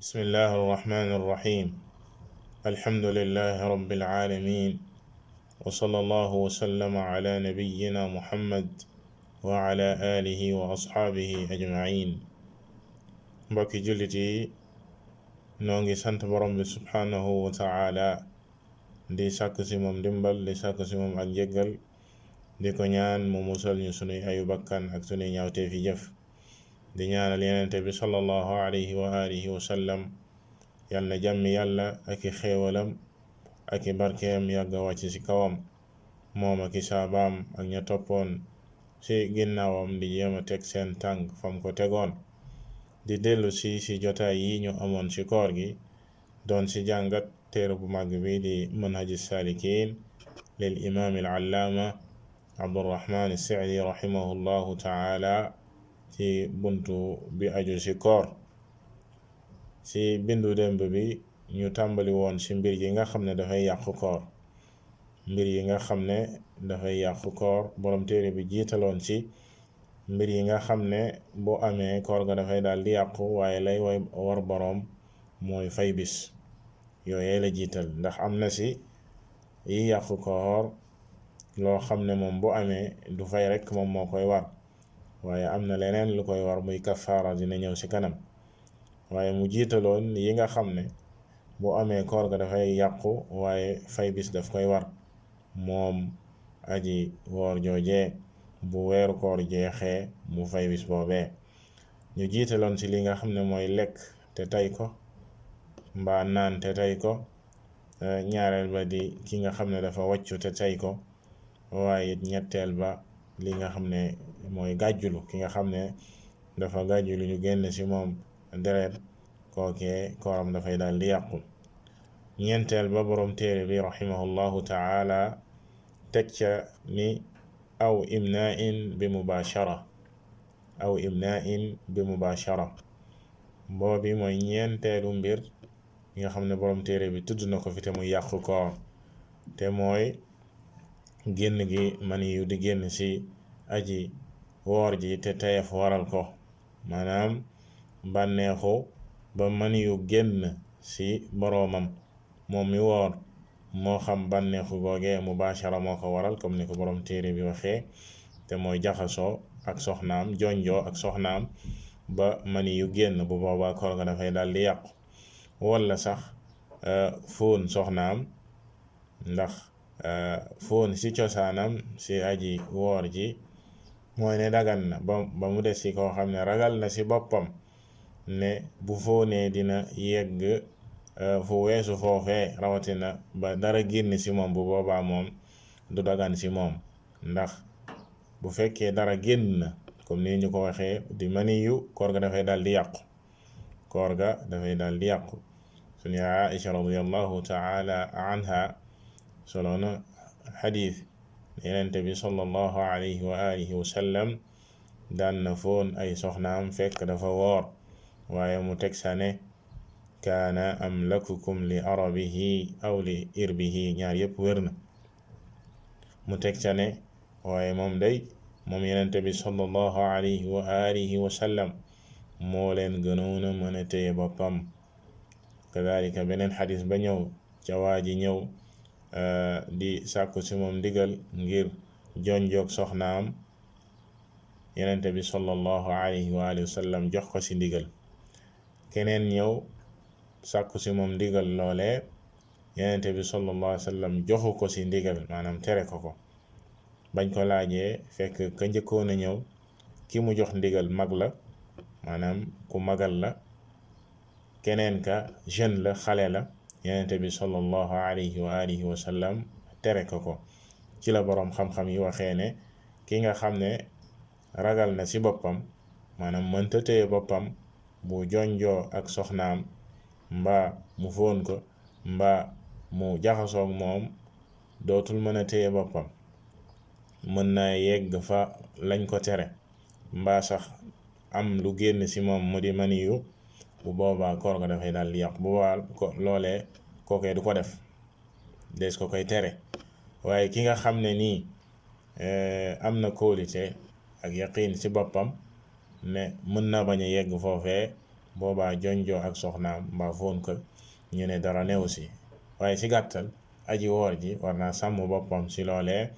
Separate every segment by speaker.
Speaker 1: بسم الله الرحمن الرحيم. الحمد لله رب العالمين، وصلى الله وسلم على نبينا محمد وعلى آله وأصحابه أجمعين. mbokki jullit yi noo ngi sant borom bi subhanahu wa ta'ala di sàkk si moom dimbal, di sàkk si moom ak njëggal, di ko ñaan mu musal ñu sunuy ayu bakkan ak sunuy ñaawtee fi jëf. di ñaanal yenente bi sallallahu alayhi wa alihi wa sallam yal na jàmmi yàlla ak i xéewalam ak i barkeem yàgga wàcc ci kawam, moom ak i saabaam ak ña toppoon ci ginnaawam di jéema teg seen tànk fam ko tegoon. di dellu ci jotaay yi ñu amoon ci koor gi doon ci jàngat téere bu màgg bi di manhaji saalikiin lil imaam al allaama abdurrahman as-sa'di rahimahullahu taala ci buntu bi aju ci koor. ci bindu démb bi ñu tàmbali woon ci mbir yi nga xam ne dafay yàqu koor. mbir yi nga xam ne dafay yàqu koor borom téere bi jiitaloon ci mbir yi nga xam ne bu amee koor ga dafay daal di yàqu, waaye lay war boroom mooy fay bis. yooyee la jiital ndax am na ci yi yàqu koor loo xam ne moom bu amee du fay rekk moom moo koy war, waaye am na leneen lu koy war muy kafaara, dina ñëw ci kanam. waaye mu jiitaloon yi nga xam ne bu amee koor ga dafay yàqu waaye fay bis daf koy war moom aji woor joojee bu weeru koor jeexee mu fay bis boobee. ñu jiitaloon ci li nga xam ne mooy lekk te tay ko mbaa naan te tay ko, ñaareel ba di ki nga xam ne dafa wàccu te tay ko, waaye it ñetteel ba li nga xam ne mooy gàjjulu, ki nga xam ne dafa gàjjulu ñu génn ci moom deret, kookee kooram dafay daal di yàqu. ñeenteel ba boroom téere bi rahimahullahu taala teg ca ni aw imna'in bi mubashara, aw imna'in bi mubashara boobi mooy ñeenteelu mbir yi nga xam ne boroom téere bi tudd na ko fi te muy yàqu koor, te mooy génn gi mani yu di génn ci aji woor ji te tayef waral ko, maanaam bànneexu ba mani yu génn ci boroomam moom mi woor, moo xam bànneexu googee mubashara moo ko waral comme ni ko boroom téere bi waxee, te mooy jaxasoo ak soxnaam, jonjoo ak soxnaam ba mani yu génn, bu boobaa koor ga dafay daal di yàqu. walla sax fóon soxnaam, ndax fóon ci cosaanam ci aji woor ji mooy ne dagan na ba mu des ci koo xam ne ragal na ci boppam ne bu fóonee dina yegg fu weesu foofee, rawatina ba dara génn ci moom, bu boobaa moom du dagan ci moom. ndax bu fekkee dara génn na comme ni ñu ko waxee di maniyu, koor ga dafay daal di yàqu, koor ga dafay daal di yàqu. suñu Aïcha radiyallahu taala anha soloona xadiis yenente bi sallallahu alayhi wa alihi wa sallam daan na foon ay soxnaam fekk dafa woor, waaye mu teg sa ne kaana amlakukum li arabihi aw li irbihi, ñaar yépp wér na. mu teg sa ne waaye moom yenente bi sallallahu alayhi wa alihi wa sallam moo leen gënoona mën a téye boppam. kadalika beneen xadis ba ñëw ca waa ji ñëw di sàkku ci moom ndigal ngir jonjoog soxnaam, yenente bi sallallahu alayhi wa alihi wa sallam jox ko ci ndigal. keneen ñëw sàkku ci moom ndigal loolee, yenente bi sallallahu alayhi wa sallam joxu ko ci ndigal, maanaam tere ko. bañ ko laajee fekk ka njëkkoon a ñëw ki mu jox ndigal mag la, maanaam ku magal la, keneen ka jeune la, xale la, yenente bi sallallahu alayhi wa alihi wa sallam tere ko. ci la boroom xam-xam yi waxee ne ki nga xam ne ragal na ci boppam, maanaam mënta téye boppam, bu jonjoo ak soxnaam mbaa mu fóon ko mbaa mu jaxasoog moom, dootul mën a téye boppam, mën naa yegg fa lañ ko tere, mbaa sax am lu génn ci moom mu di maniyu, bu boobaa koor ga dafay daal di yàqu. bu boobaa loolee kookee du ko def, des ko koy tere. waaye ki nga xam ne nii am na kóolite ak yaqiin ci boppam ne mën na bañ a yegg foofee, boobaa jonjoo ak soxnaam mbaa foon ko ñu ne dara newu si. waaye ci gàttal aji woor ji war naa sàmm boppam ci loolee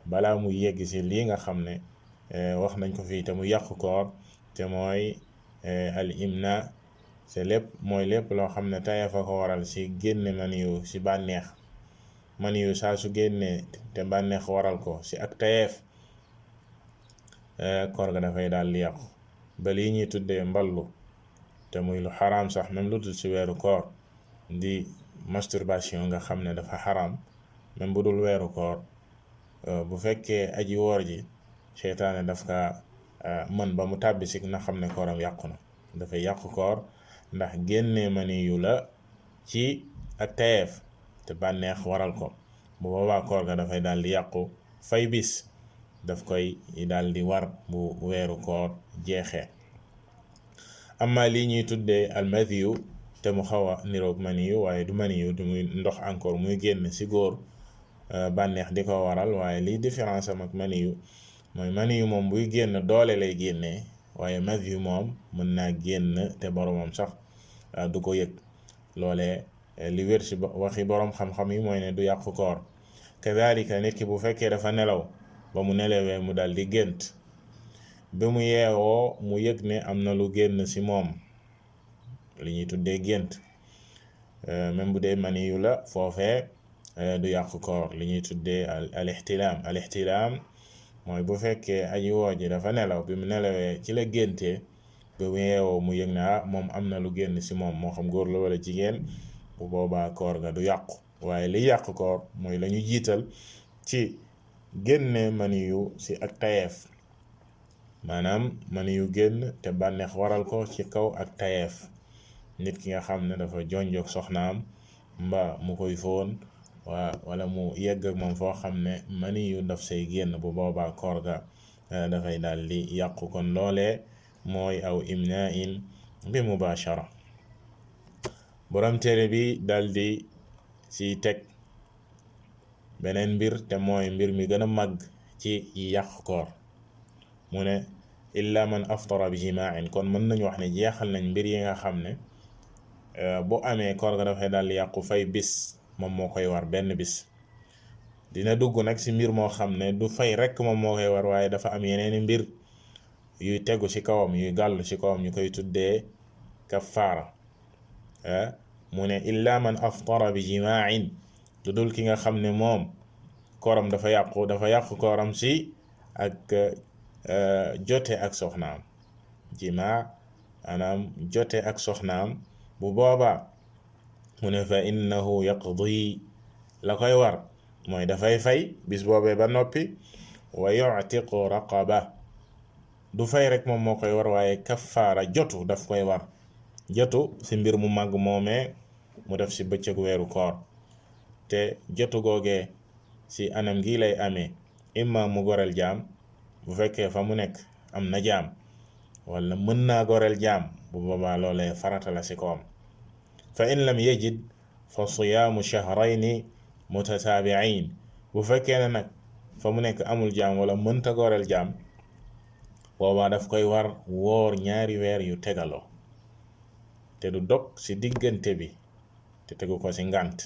Speaker 1: balaa muy yegg ci lii nga xam ne wax nañ ko fii te mu yàqu koor te mooy al imna te lépp loo xam ne tayef a ko waral ci génne maniyu ci bànneex. maniyu saa su génnee te bànneex waral ko ci ak tayeef koor ga dafay daal di yàqu. ba lii ñuy tuddee mballu te muy lu xaraam sax même lu dul ci weeru koor di masturbation nga xam ne dafa xaraam même bu dul weeru koor bu fekkee aji woor ji seytaane daf ka mën ba mu tàbbi si na xam ne kooram yàqu na. dafay yàqu koor ndax génnee maniyu la ci ak tayeef te bànneex waral ko. bu boobaa koor ga dafay daal di yàqu. fay bis daf koy daal di war bu weeru koor jeexee. amma lii ñuy tuddee almadiyu te mu xaw a niroog maniyu waaye du maniyu du muy ndox encore muy génn ci góor bànneex di ko waral. waaye lii différence am ak maniyu mooy maniyu moom buy génn doole lay génnee waaye madiyu moom mën naa génn te boromam sax du ko yëg. loolee li wér ci waxi borom xam-xam yi mooy ne du yàqu koor. kadalika nit ki bu fekkee dafa nelaw ba mu nelawee mu dal di gént bi mu yeewoo mu yëg ne am na lu génn ci moom li ñuy tuddee gént même bu dee maniyu la foofee du yàqu koor. li ñuy tuddee al ixtilaam mooy bu fekkee aji woo ji dafa nelaw bi mu nelawee ci la géntee bi mu yeewoo mu yëg ne moom am na lu génn ci moom moo xam góor la wala jigéen bu boobaa koor ga du yàqu. waaye li yàq koor mooy la ñu jiital ci génne maniyu ci ak tayeef maanaam maniyu génn te bànneex waral ko ci kaw ak tayeef. nit ki nga xam ne dafa jonjoog soxnaam mbaa mu koy foon wala mu yegg ak moom foo xam ne maniyu daf say génn bu boobaa koor ga dafay daal di yàqu. kon loolee mooy aw imnain bi mubashara. borom téere bi daal di ci teg beneen mbir te mooy mbir mi gën a màgg ci yàq koor. mu ne illa man aftara bi jimaa'in. kon mën nañu wax ne jeexal nañ mbir yi nga xam ne bu amee koor ga dafay daal yàqu. fay bis moom moo koy war benn bis. dina dugg nag ci mbir moo xam ne du fay rekk moom moo koy war waaye dafa am yeneeni mbir yuy tegu ci kawam yuy gàllu ci kawam ñu koy tuddee kafaara. mu ne illa man aftara bi jimaa'in lu dul ki nga xam ne moom kooram dafa yàqu kooram ci ak jote ak soxnaam. jimaa maanaam jote ak soxnaam bu boobaa mu ne fa innahu yaqdi la koy war mooy dafay fay bis boobee ba noppi wa yu'tiqu raqaba du fay rek moom moo koy war waaye kafaara jotu daf koy war. jotu ci mbir mu màgg moomee mu def ci bëccëgu weeru koor te jotu googee ci anam gi lay amee imma mu goreel jaam bu fekkee fa mu nekk am na jaam wala mën naa goreel jaam bu boobaa loolee farata la ci koom. fa in lam yajid fa siyaamu shahrayni mutataabi'ayn. bu fekkee ne nag fa mu nekk amul jaam wala mënta goreel jaam boobaa daf koy war woor ñaari weer yu tegaloo te du dog ci diggante bi te tegu ko ci ngànt.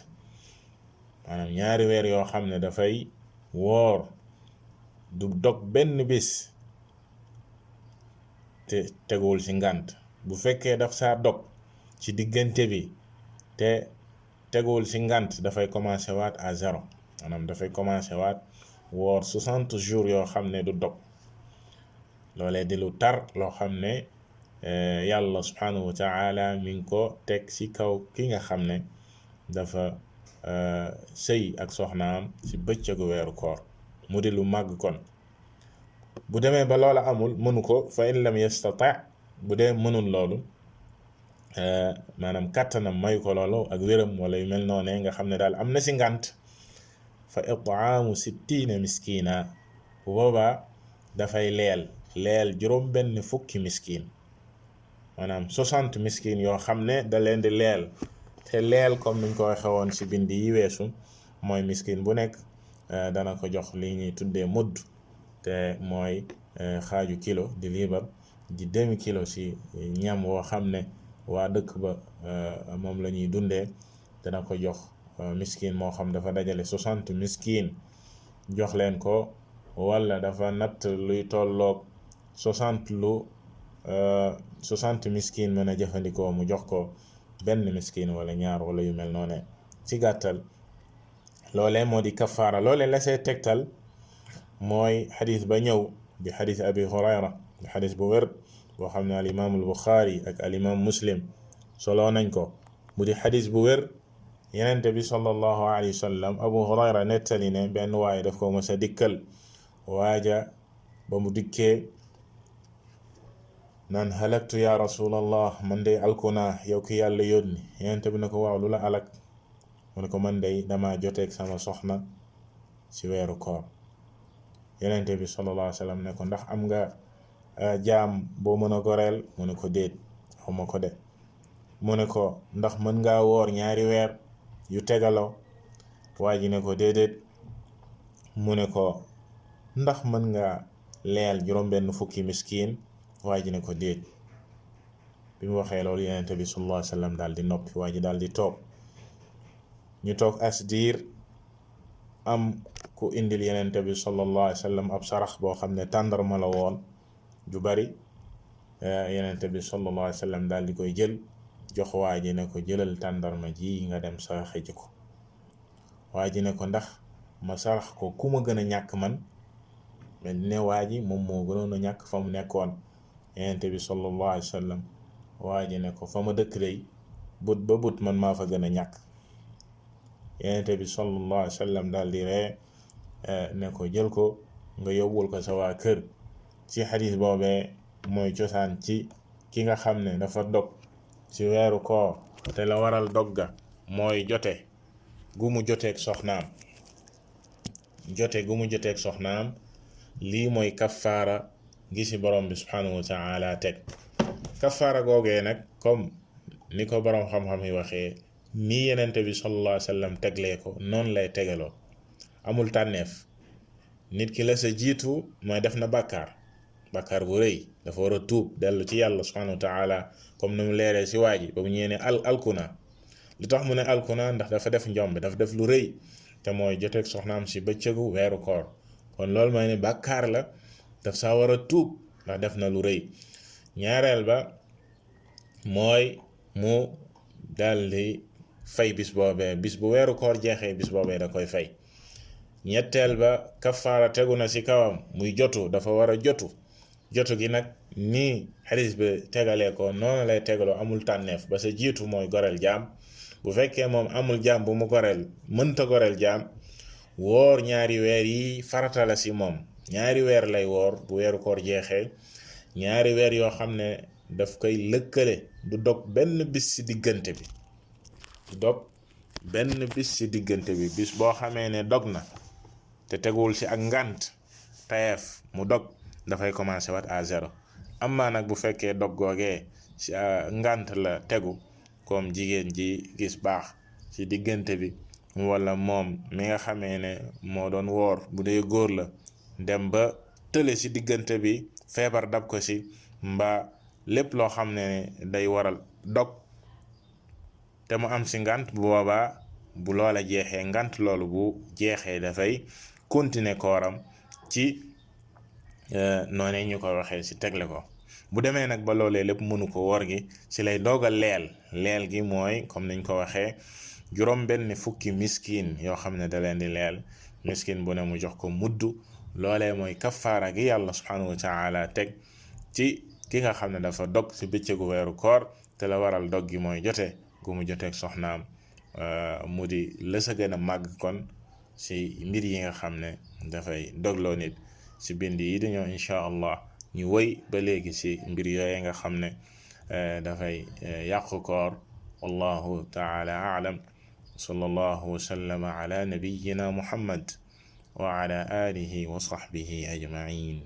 Speaker 1: maanaam ñaari weer yoo xam ne dafay woor du dog benn bis te teguwul ci ngànt. bu fekkee daf saa dog ci diggante bi te teguwul ci ngànt dafay commencer waat à zéro. maanaam dafay commencer waat woor 60 jours yoo xam ne du dog. loolee di lu tar loo xam ne yàlla subhanahu wa ta'ala mi ngi ko teg ci kaw ki nga xam ne dafa sëy ak soxnaam ci bëccëgu weeru koor mu di lu màgg. kon bu demee ba loola amul mënu ko fa in lam yastati' bu dee mënul loolu maanaam kàttanam mayu ko loolu ak wéram wala yu mel noone nga xam ne daal am na ci ngànt fa it'aamu 60 miskina bu boobaa dafay leel juróom benn fukki miskin. maanaam 60 miskin yoo xam ne da leen di leel te leel comme niñ ko waxe woon ci bind yi weesu mooy miskin bu nekk dana ko jox li ñuy tuddee mudd te mooy xaaju kilo di liibar di demi kilo ci ñam woo xam ne waa dëkk ba moom la ñuy dundee dana ko jox miskin moo xam dafa dajale 60 miskin jox leen ko wala dafa natt luy tolloog 60 miskin mën a jëfandikoo mu jox ko benn miskin wala ñaar wala yu mel noone. ci gàttal loolee moo di kafaara. loolee la see tegtal mooy xadis ba ñëw di xadis abi hurayra di xadis bu wér boo xam ne al imam al buxaari ak al imam muslim soloo nañ ko mu di xadis bu wér. yenente bi sallallahu alayhi wa sallam abu hurayra nettali ne benn waaye daf ko mës a dikkal waaja ba mu dikkee naan halaktu ya rasulallah, man day alkuna yow ki yàlla yónni. yenente bi ne ko waaw lu la alak? mu ne ko man day dama joteeg sama soxna ci weeru koor. yenente bi sallallahu alayhi wa sallam ne ko ndax am nga jaam boo mën a goreel? mu ne ko déet, xawma ko de. mu ne ko ndax mën ngaa woor ñaari weer yu tegaloo? waa ji ne ko déedéet. mu ne ko ndax mën nga leel juróom-benn fukki miskin? waa ji ne ko déet. bi mu waxee loolu yenente bi sallallahu alayhi wa sallam daal di noppi. waa ji daal di toog. ñu toog as diir am ku indil yenente bi sallallahu alayhi wa sallam ab sarax boo xam ne tàndarma la woon ju bari. yenente bi sallallahu alayhi wa sallam daal di koy jël jox waa ji ne ko jëlal tàndarma ji nga dem saraxe ji ko. waa ji ne ko ndax ma sarax ko ku ma gën a ñàkk man? mais ne waa ji moom moo gënoon a ñàkk fa mu nekkoon. yenente bi sallallahu alayhi wa sallam waa ji ne ko fa ma dëkk day but ba but man maa fa gën a ñàkk. yenente bi sallallahu alayhi wa sallam daal di ree ne ko jël ko nga yóbbul ko sa waa kër. ci xadis boobee mooy cosaan ci ki nga xam ne dafa dog ci weeru koor te la waral dogga mooy jote gu mu joteeg soxnaam. lii mooy kafaara gi ci borom bi subhanahu wa taala teg. kafaara googee nag comme ni ko borom xam-xam yi waxee nii yenente bi sallallahu alayhi wa sallam teglee ko noonu lay tegaloo. amul tànneef. nit ki la sa jiitu mooy def na bàkkaar bu rëy, dafa war a tuub dellu ci yàlla subhanahu wa taala comme ni mu leeree ci waa ji ba mu ñëwee ne alkuna. lu tax mu ne alkuna? ndax dafa def njombe, dafa def lu rëy te mooy joteeg soxnaam ci bëccëgu weeru koor. kon loolu mooy ne bàkkaar la, daf saa war a tuub ndax def na lu rëy. ñaareel ba mooy mu daldi fay bis boobee, bis bu weeru koor jeexee bis boobee da koy fay. ñetteel ba kafaara tegu na ci kawam muy jotu, dafa war a jotu gi nag nii xadis bi tegalee ko noonu lay tegaloo. amul tànneef. ba sa jiitu mooy goreel jaam. bu fekkee moom amul jaam bu mu goreel, mënta goreel jaam, woor ñaari weer yi farata la ci moom. ñaari weer lay woor bu weeru koor jeexee, ñaari weer yoo xam ne daf koy lëkkale, du dog benn bis ci diggante bi. bis boo xamee ne dog na te teguwul ci ak ngànt tayeef mu dog, dafay commencer waat à zéro. amma nag bu fekkee dog googee ci ngànt la tegu, comme jigéen ji gis baax ci diggante bi, wala moom mi nga xamee ne moo doon woor bu dee góor la dem ba tële ci diggante bi, feebar dab ko ci, mbaa lépp loo xam ne day waral dog te mu am ci ngànt, bu boobaa bu loola jeexee, ngànt loolu bu jeexee dafay continuer kooram ci noonu ñu ko waxee ci tegle ko. bu demee nag ba loolee lépp mënu ko, woor gi ci lay doog a leel gi mooy comme niñ ko waxee juróom benn fukki miskin yoo xam ne da leen di leel. miskin bu ne mu jox ko muddu. loolee mooy kafaara gi yàlla subhanahu wa taala teg ci ki nga xam ne dafa dog ci bëccëgu weeru koor te la waral dog gi mooy jote gu mu joteeg soxnaam. mu di la sa gën a màgg kon ci mbir yi nga xam ne dafay dogloo nit. ci bind yi di ñëw incha allah ñu wëy ba léegi ci mbir yooye nga xam ne dafay yàqu koor. wallahu taala a'lam. sallallahu wa sallama ala nabiyyina muhammad wa ala alihi wa sahbihi ajma'in.